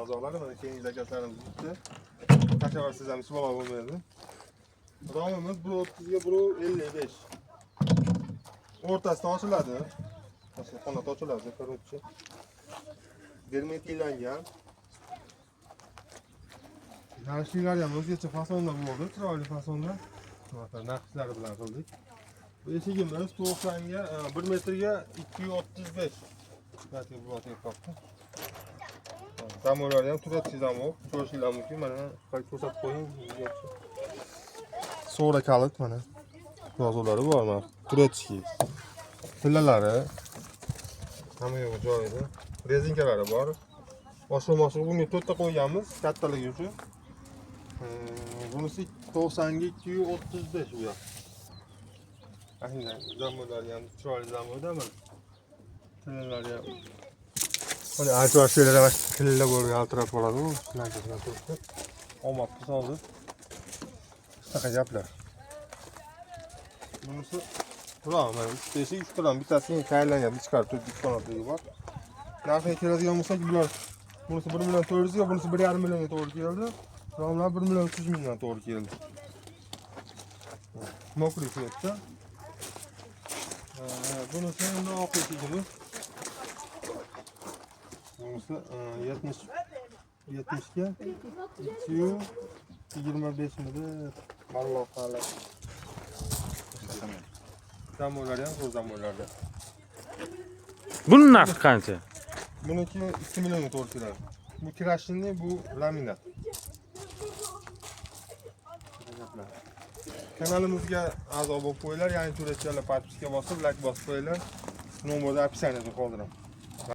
a'zolari, mana keyingi zakazlarimiz bitdi. Tashlaversangiz ham hech balo bo'lmaydi. Romimiz 1.30 ga 1.55. O'rtasida ochiladi. Masalan, qanot ochiladi, короче. Germetiklangan. Narishliklari ham o'zgacha fasonda bo'ldi, chiroyli fasonda. Masalan, naqshlari bilan qildik. Bu eshigimiz 90 ga 1 metrga 235. Metr bo'ladi qopti. Zamoylari ham турецкий zamok, ko'rishinglar mumkin. Mana ko'rsatib qo'ying. So'ra kalit mana. Yozuvlari bor mana. Турецкий. Tillalari hamma yo'q joyida. Rezinkalari bor. Oshiq moshiq bunga to'rtta qo'yganmiz kattaligi uchun. Bunisi 90 ga 235 bu yoq. Aynan zamoylari ham chiroyli zamoyda mana. Tillalari ham. Mana archa-archalar ham tilla bo'lib yaltirab qoladi u. Shunaqa turibdi. Omad hozir. Shunaqa gaplar. Bunisi Turam, mana uchta eshik, uchtadan bittasini tayyorlangan, chiqarib turibdi, ikki qanotligi bor. Narxiga keladigan bo'lsak, bular bunisi 1 million 400 ga, bunisi 1,5 millionga to'g'ri keldi. Romlar 1 million 300 mingdan to'g'ri keldi. Мокрый цвет da. Bunisi endi oq eshigimiz. Bunisi 70 70 ga 225 midi. Alloh taolo. Zamoylari ham zo'r zamoylarda. Buni narxi qancha? Buniki 2 millionga to'g'ri keladi. Bu крашеный, bu laminat. Gaplar. Kanalimizga a'zo bo'lib qo'yinglar, ya'ni turetchalar подписка bosib, layk bosib qo'yinglar. Nomerni описание da qoldiraman.